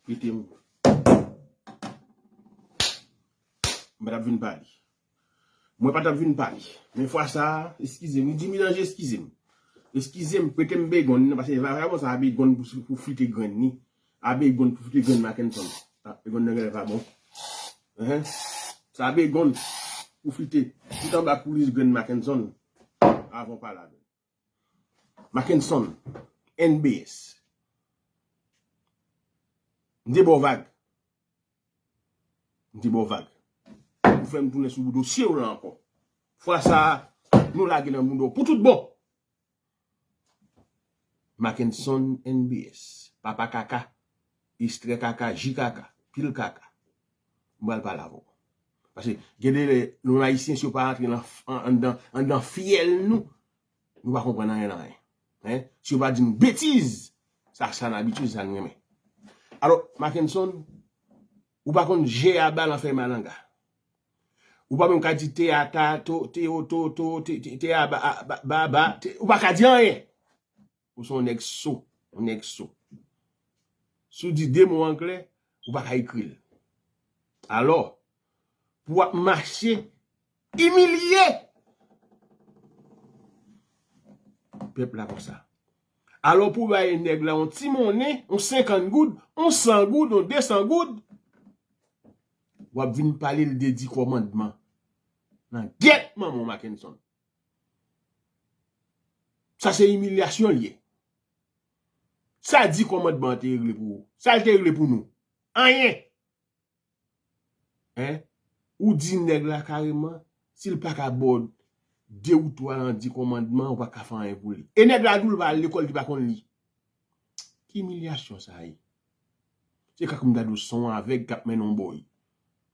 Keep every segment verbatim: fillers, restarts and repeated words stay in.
Kite m. M pa t ap vin pale. Mwen pa t ap vin pale. Men fwa sa a, eskize m. Wi, Jimmy Danje, eskize m. Eskize m, prete m begonn nan, paske vagabon sa a begonn pou, pou flite grenn li. A begonn pou flite grenn Mackenson. A begonn nan genlè pa bon. Enhen. Sa a begonn pou flite. Tout anba koulis grenn Mackenson. Avan w pale avè l. Mackenson, N B S. M te ba w vag. M te ba w vag. Ou fè m tounen sou dosye w la ankò. Fwa sa a, nou lage nan mouda w pou tout bon. Mackenson N B S. Papa kaka. Estrè kaka, ji kaka, pil kaka. M pral pale avè w. Paske gen de lè, nou ayisyen, si yo pa rantre nan, an-, anndan, anndan fyèl nou, nou pa konprann anyen nan anyen. Hein? Si yo pa di nou betiz, sa, sa n abitye, sa n renmen. Alò, Mackenson, ou pa konn je a ba lan fè malanga. Ou pa menm ka di te a ta, to, te o, to, to, te, te, te a ba, a, ba, ba, ba, te, ou pa ka di anyen. Ou se yon nèg so, yon nèg so. Si w di de mo anglè, ou pa ka ekri l. Alò, pou w ap mache, imilye pèp la konsa. Alò, pou w bay nèg la yon ti monnen, yon senkant goud, yon san goud, yon de san goud, w ap vin pale l de di kòmandman. Nan gyèt manman w, Mackenson. Sa se imilyasyon l ye. Sa di kòmandman an te regle pou ou? Sa l te regle pou nou? Anyen. Hein? Ou di nèg la kareman, si l pa ka ba w de ou twa nan di kòmandman, ou pa ka fè anyen pou li. E nèg la di w l pa al lekòl, li pa konn li. Ki imilyasyon sa ye? Se kak m ta di w se yon avèg k ap mennen yon bòy.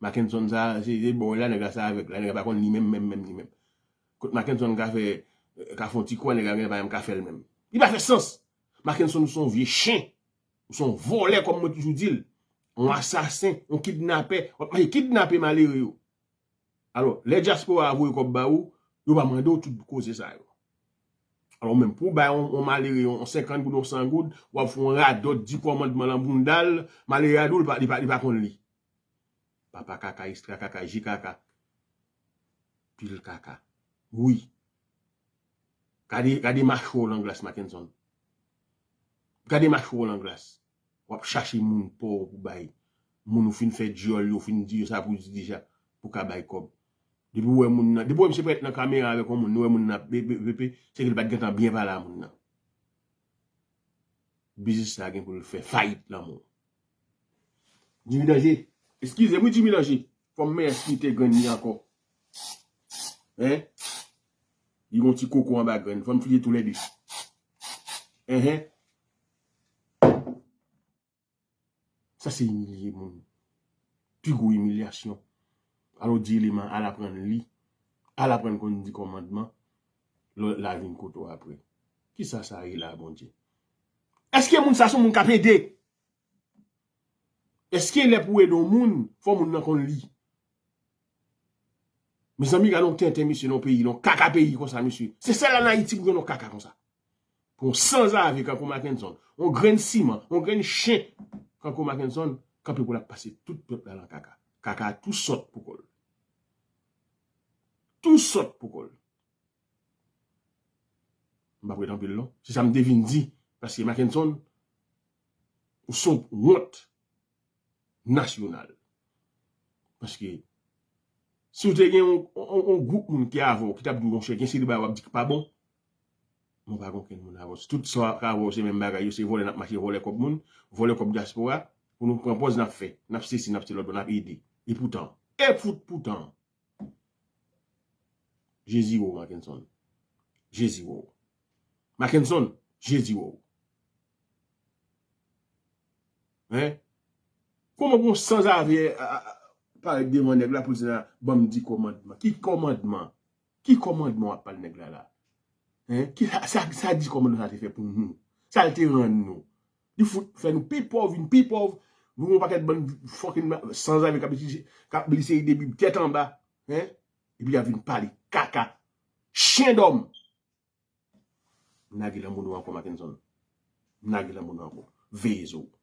Mackenson sa, se, se bòy la, nèg la se avèg la, nèg la pa konn li menm, menm, menm, li menm. Kot Mackenson ka fè, ka fè yon ti kwa, nèg la genlè pa menm ka fè l menm. Li pa fè sans. Mackenson, ou se yon vye chen. Ou se yon vòlè, kòm mwen toujou di l. Yon asasen, yon kidnapè. W ap mache kidnape malere yo. Alò, lè dyaspora a voye kòb ba ou, yo pa mande w tout koze sa yo. Alò, menm pou w bay yon, yon malere yon, yon senkant goud, yon san goud, w ap fè yon radòt di kòmandman lan bounda l, malere a di w, li pa, li pa, li pa konn li. Papa kaka, estra kaka, ji kaka. Pil kaka. Wi. Gade, gade mache w lan glas, Mackenson. Gade mache w lan glas. W ap chache moun pa w pou bay. Moun ou fin fè dyòl yo, ou fin di yo sa pou di deja, pou ka bay kòb. Depi w wè moun nan, depi w wè misye parèt nan kamera avèk yon moun, nou wè moun nan ap be, be, be, be, se ke l pa t gentan byen pale a moun nan. Biznis sa gen pou l fè fayit lanmò. Jimmy Danje. Eskize m wi, Jimmy Danje. Fò m men eskize grenn li ankò. Hein? Li gon ti koko anba grenn. Fò m file toulède. Enhen. Sa se imilye moun. Pi gwo imilyasyon. Alò di eleman al aprann li, al aprann konn di kòmandman, lè l a vin kote w apre. Kisa sa ye la, Bondye? Èske moun sa se yon moun k ap ede? Èske lè pou w ede yon moun, fò moun nan konn li? Mezanmi, gade yon tenten, mesye, nan yon peyi, nan yon kaka peyi konsa, mesye. Se sèl ann Ayiti pou jwenn yon kaka konsa. Pou yon sanzave kankou Mackenson, yon grenn siman, yon grenn chen kankou Mackenson, kanpe pou l ap pase tout pèp la nan kaka. Kaka a tou sòt pou kò l. Tou sòt pou kò l. M p ap ret anpil non. Se sa m te vin di. Paske Mackenson, ou se yon wont nasyonal. Paske si w te gen yon, yon, yon gwoup moun ki avè w, ki t ap di w, monchè, gen seri bagay w ap di ki pa bon, mwen pa gen okenn moun avè w. Tout sa w ap ka avè w, se menm bagay yo, se vòlè n ap mache, vòlè kòb moun, vòlè kòb dyaspora, pou nou pran pòz n ap fè, n ap sesi, n ap se lòt bò, n ap ede. E poutan, e fout poutan, Jezi wè w, Mackenson. Jezi wè w. Mackenson, Jezi wè w. Hein? Kòman pou yon sanzave a, a, a, parèt devan nèg la pou l di, "Ban m di kòmandman"? Ki kòmandman? Ki kòmandman w ap pale nèg la la? Hein? Ki sa, sa, sa di kòmandman sa te fè pou nou? Sa l te rann nou? Li fout fè nou pi pòv, vin pi pòv. Nou yon pakèt bann fucking sanzave k ap li, k ap li seri de Bib tèt anba. Hein? Epi y ap vin pale kaka. Chen dòm. M lage lanmou nou ankò, Mackenson. M lage lanmou nou ankò. Veye zo w.